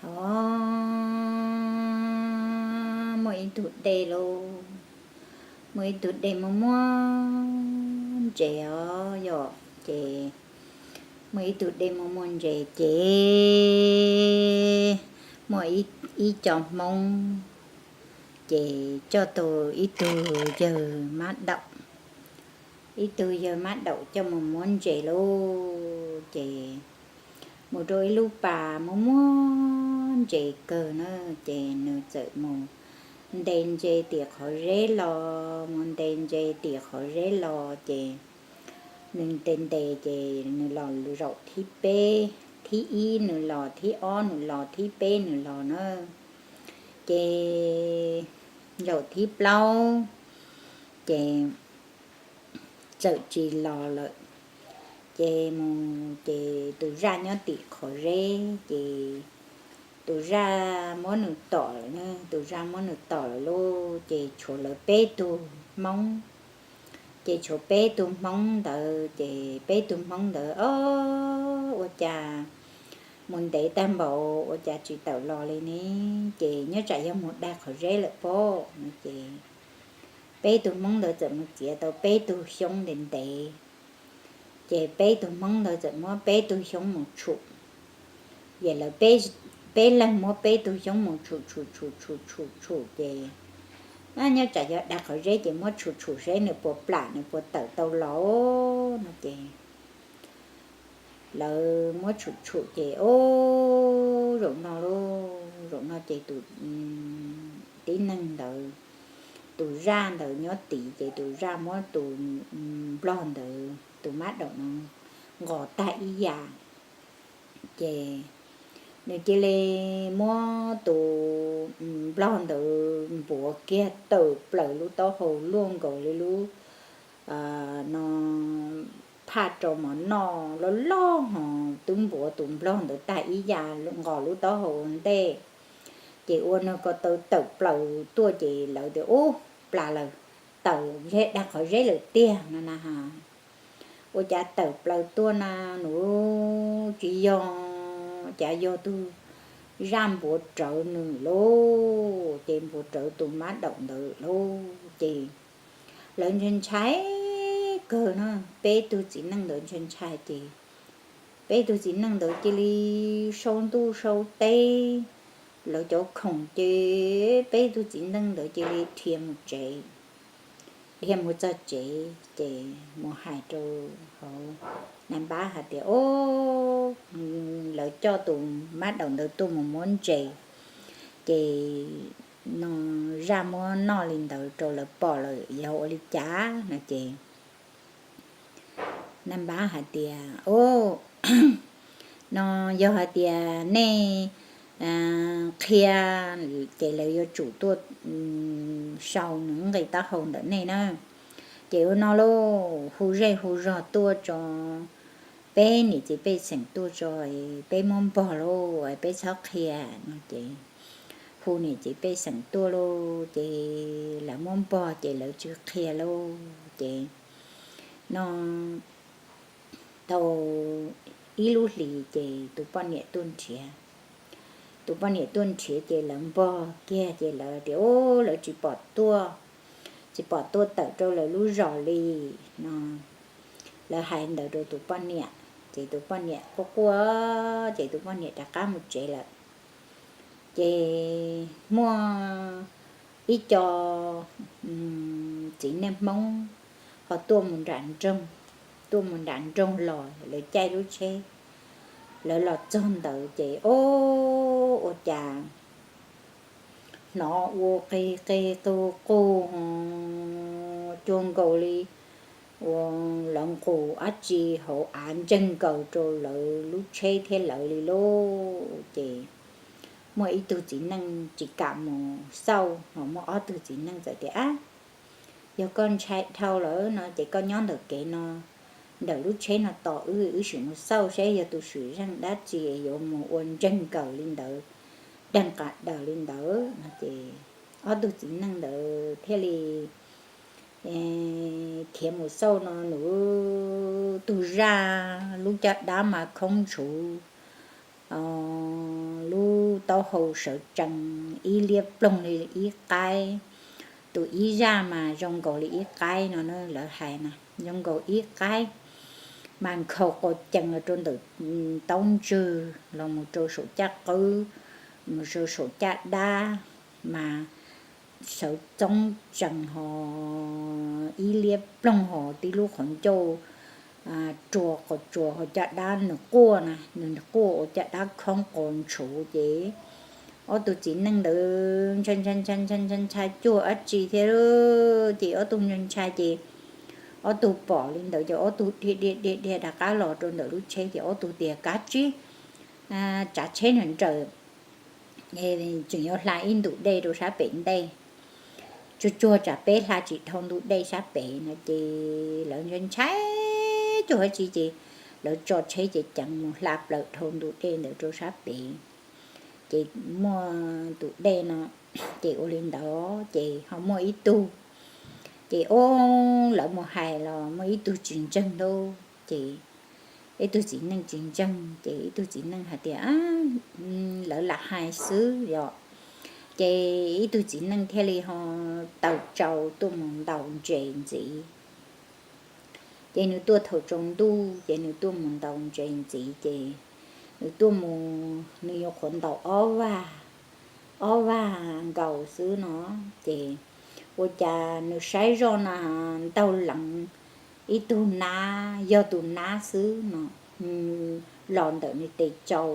Os, muaj ib tug dej lauj, muaj ib tug dej muaj muaj ntses os yom. Ces muaj ib tug dej muaj muaj ntses ces muaj ib co Hmoob ces coj tau ib tug yawg mab daum, ib tug yawg mab daum coj mus muab ntses lauj. Ces mus rau ib lub pas muaj muaj ntses kawg na, ces nws txawm mus ntes ntses tim qhov zeb los, mus ntes ntses tim qhov zeb los ces nws ntes ntes ces nws los zaum thib peb, thib ib nws los, thib ob nws los, thib peb nws los na. Ces zaum thib plaub ces txawm tsis los lawm. Ces mus ces tus zaj nyob tim qhov zeb ces tus zaj muab nws tom lawm, tus zaj muab nws tom lawm lauj. Ces tshuav lawv peb tug Hmoob, ces tshuav peb tug Hmoob ntawd ces peb tug Hmoob ntawd, o, ua cas mus ntev tag npaum ua cas tsis tawm los li ne? Ces nyob tsam yog mus dag qhov zeb lawm pob no ces peb tug Hmoob ntawd txawm mus txiav tau peb tug xyoob ntev ntev. Ces peb tug Hmoob ntawd txawm muab peb tug xyoob mus tshum. Ces lawv peb leeg muab peb tug xyoob mus tshum tshum tshum tshum tshum tshum ces, nyob tsam yog dag qhov zeb ces muab tshum tshum seb nws puas plam nws puas tawm tau los no ces lawv muab tshum tshum ces, o, zaum no lauj, zaum no ces tus tib neeg ntawd, tus zaj ntawd nyob tid ces tus zaj muab tus nplog ntawd, tus mab daum no nqos tag ib yam. Ces nws cia li muab tus nplog ntawd npuav kiag tawm plaws lub taub hau luaj nkaus li lub no phaj rau mov noj loj loj ho twb npuav tus nplog ntawd tag ib yam nqos lub taub hau ua ntej. Ces ua nws ko taw tawm plaws tuaj ces lawv tias, ub, plas lawm, tawm dag qhov zeb lawm tiag no na ha. Ua cas tawm plaws tuaj na nws, tsis yog, cas yog tus zaj npuav rawv nws lauj, ces npuav rawv tus mab daum ntawd lauj. Ces lawv ntshai ntshai kawg na, peb tug txiv neej ntawd ntshai ntshai ces peb tug txiv neej ntawd cia li sau ntuj sau teb, lawv cov khoom ces peb tug txiv neej ntawd cia li dhia mus tsev. Dhia mus txog tsev ces mus hais rau hauv nais npab hais tias, o, lawv coj tus mab daum ntawd tuaj mus muab ntses, ces no zaj muab noj li ntawd rau lawv pom lawm yog ua li cas no ces nais npab hais tias, o, no yog hais tias nej qhia ces lawv yuav tsum tuaj sau nws nqi taub hau ntawm nej na. Ces ua no lauj, hu zej hu zog tuaj tso, peb niam txiv pej xeem tuaj tso, peb muab npog lauj, peb txhob qhia no ces hu niam txiv pej xeem tuaj lauj, ces lawv muab npog ces lawv tsis qhia lauj. Ces no tau ib lub hlis ces tus poj niam tuaj nrhiav. Tus poj niam tuaj nrhiav ces lawv npog kiag ces lawv tias, u, lawv tsis pom tuaj, tsis pom tuaj tawm rau lawv lub zos li no. Lawv hais ntawd rau tus poj niam ces tus poj niam quaj quaj ces tus poj niam rov qab mus tsev lawm. Ces muaj ib co txiv neej Hmoob ho tuaj mus nram nroog, tuaj mus nram nroog los lawv caij lub tsheb, lawv los txog ntawd ces o, ua cas hnov ua qig qig qug qug cuag nkaus li ua lawv nqus dab tsi hauv av ntseeg nkaus rau lawv lub tsheb thiab lawv li lauj. Ces muaj ib tug txiv neej tsis kam mus xauj, ho muaj ob tug txiv neej txawm tias, ab, yog koj ntshai dhau lawm no ces koj nyob ntawm kev no, ntawm lub tsheb no tos wb, wb sim mus xauj saib yog tus swm zeej dab tsi yuav mus ua ntseeg nkaus li ntawd, deeg qas daws li ntawd no ces ob tug txiv neej ntawd thiaj li khiav mus xauj no nws tus zaj lub caj dab mas khoob ntshauv, lub taub hau sawv tsees ib liab ploog li ib qaib. Tus ib zaj mas zoo nkaus li ib qaib no na, lawv hais na zoo nkaus ib qaib, mas nkhaus quas cees los rau ntawm taub ntswg los mus rau saum caj qwb, mus rau saum caj dab, mas sawv txoob tsees ho ib liab ploog ho tib lub qhov ncauj rua quas tsuas ho caj dab nws quaj na, nws quaj ua caj dab khoob quas ntshauv ces ob tug txiv neej ntawd ntshai ntshai ntshai ntshai ntshai cuag dab tsi thiab. Ces ob tug ntshai ntshai ces ob tug pom li ntawd ces ob tug dhia dhia dhia dhia rov qab los rau ntawm lub tsheb ces ob tug tias, Kav tsij tsav tsheb nrawm nrawm, tseem yuav hla ib ntus dej rau sab pem ntej, tsuag tsuag tsam peb hla tsis dhau ntu dej sab pem no. Ces lawv ntshai ntshai cuag dab tsi ces lawv tso tsheb ces ceev mus hla plaws dhau ntu dej ntawd rau sab pem. Ces muaj tus dej no, ces ua li ntawd ces ho muaj ib tug, ces ob lawv mus hais los muaj ib tug tsis ntseeg lauj. Ces ib tug txiv neej tsis ntseeg ces ib tug txiv neej hais tias, Lawv lam hais xwb yom. Ces ib tug txiv neej thiaj li ho taws tsau tuaj mus ntaus ntses ntxiv. Ces nws tuaj thaum tsaus ntuj ces nws tuaj mus ntaus ntses ntxiv ces nws tuaj mus, nws yuav qhuav ntaus ob vag, ob vag nkaus xwb no. Ces ua cas nws saib zoj na, ntaug leev ib tug nab, yog tus nab xwb no, los ntawm nws tes tsau.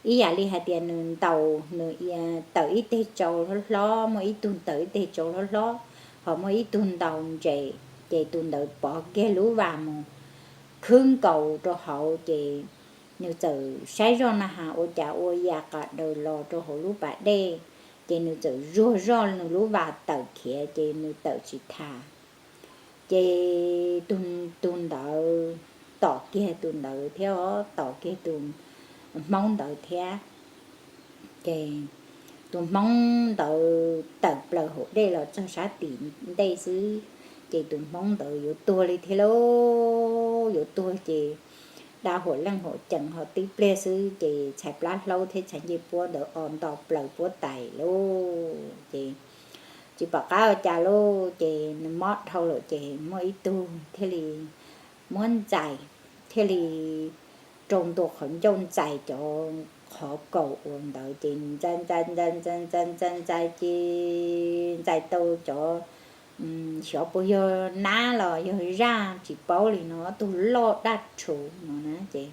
Ib yam li hais tias nws ntaus, nws tawm ib teg tsau hlob hlob, muaj ib tug tawm ib teg tsau hlob hlob, ho muaj ib tug ntaus ntses, ces tus ntawd pov kiag lub vas mus khwb nkaus rau hauv ces nws txawm saib zoj na has ua cas ua yam qas daws los rau hauv lub pas dej, ces nws txawm zuag zoj nws lub vas tawm khiav ces nws tawm tsis tas. Ces tus ntawd tom kiag tus ntawd thiab, tom kiag tus hmoob ntawd thiab. Ces tus hmoob ntawd tawm plaws hauv dej los txog sab tim ntej xwb, ces tus hmoob ntawd yuav tuag li thiab lauj. Yuav tuag ces dab huam leej huam cees ho tib pliag xwb ces txhais plab hlaub thiab txhais ncej puab ntawd o nto plaws puab tais lauj. Ces tsis pom qab ua cas lauj, ces nws mob dhau lawm ces muaj ib tug thiaj li muab ntxais, thiaj li rau ntua qhov ncauj ntxais cov qhov kaus uas ntawd ces ntxais ntxais ntxais ntxais ntxais ntxais ntxais ces ntxais tau cov, xyov puas yog nab los yog zaj tsis paub li no, tug loj daj rhuv no na. Ces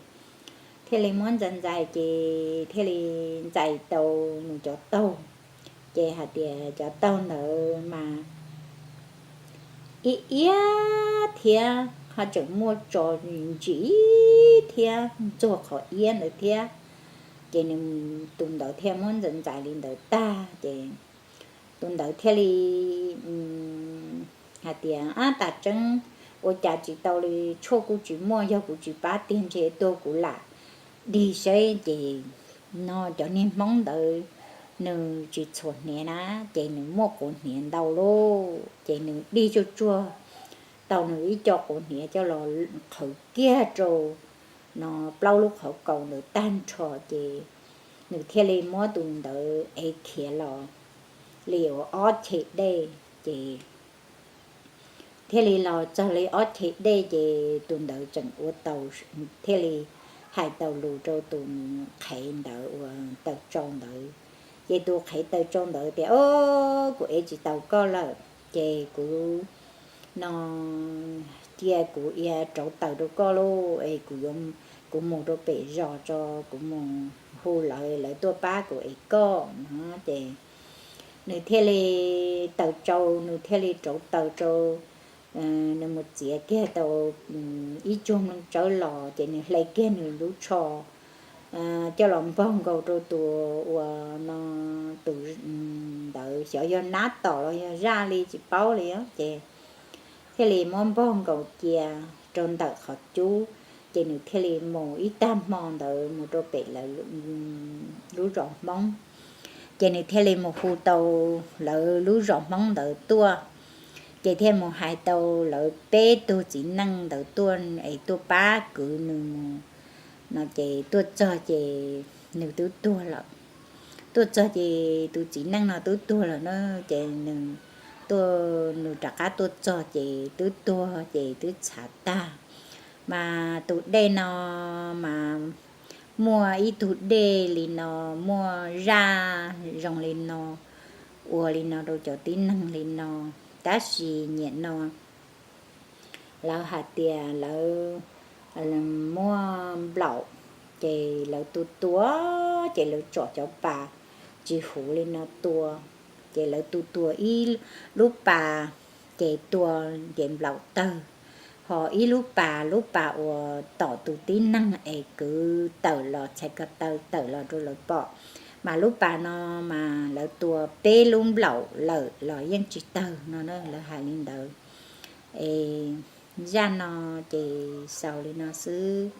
thiaj li muab ntxais ntxais ces thiaj li ntxais tau nws cov taug. Ces hais tias cov taug ntawd mas ib iab thiab ho tseem muaj tso ntsim thiab ntxuag qhov iab ntawd thiab. Ces nws, tus ntawd thiaj muab ntxais ntxais li ntawd tag ces tus ntawd thiaj li hais tias, Ab, tas tseeb ua cas tsis tau li, tshuaj kuj tsis muaj, yog kuv tsis pab tiag ntshe tuag kuv lam dig saib. Ces no cov niag hmoob ntawd nws tsis txhuam hniav na, ces nws muaj quav hniav ntau lauj, ces nws dig tsuag tsuag tau nws ib co quav hniav coj los qhwv kiag rau no plaub lub qhov kaus ntawd tag nrho ces nws thiaj li muab tus ntawd ev khiav los li ua ob chim dej ces thiaj li los txog li ob chim dej ces tus ntawd tseem ua tau, thiaj li hais tau lus rau tus qhev ntawd uas taws tsau ntawd. Ces tus qhev taws tsau ntawd tias, Ob, kuv ev tsis taus koj lawm, ces kuv no cia kuv ia rauv taws rau koj lauj, es kuv, kuv mus rau pem zos tso, kuv mus hu lawv, lawv tuaj pab kuv ev koj no. Ces nws thiaj li taws tsau, nws thiaj li rauv taws rau, nws mus txiav kiag tau ib tsuag mloog tsawb los ces nws hle kiag nws lub tsho coj los npog nkaus rau tus uas no, tus ntawd xyov yog nab tom los yog zaj li tsis paub li ces thiaj li muab npog nkaus cia rau ntawm qhov cub. Ces nws thiaj li mus ib tag hmo ntawd mus rau pem lawv lub zos Hmoob. Ces nws thiaj li mus hu tau lawv lub zos Hmoob ntawd tuaj, ces thiaj mus hais tau lawv peb tug txiv neej ntawd tuaj es tuaj pab kwv nws mus no. Ces tuaj txog ces nws twb tuag lawm. Tuaj txog ces tus txiv neej no twb tuag lawm na, ces nws tuaj, nws rov qab tuaj txog ces twb tuag ces twb txhav tag. Mas tus dej no mas muaj ib tug dej li no, muaj zaj zoo li no, ua li no rau cov tib neeg li no, tab sis niaj no lawv hais tias lawv muab nplaum, ces lawv tua tua, ces lawv tsom cov pas tsis huv li no tua, ces lawv tua tua ib lub pas, ces tua, ces nplaum tawg, ho ib lub pas, lub pas uas tom tus tib neeg es kwv tawm los, txhais ko taw tawm los rau lawv pom, mas lub pas no mas lawv tua peb lub nplaum lawm los yeej tsis tawg no na, lawv hais li ntawd. Es zaj no ces xaus li no xwb.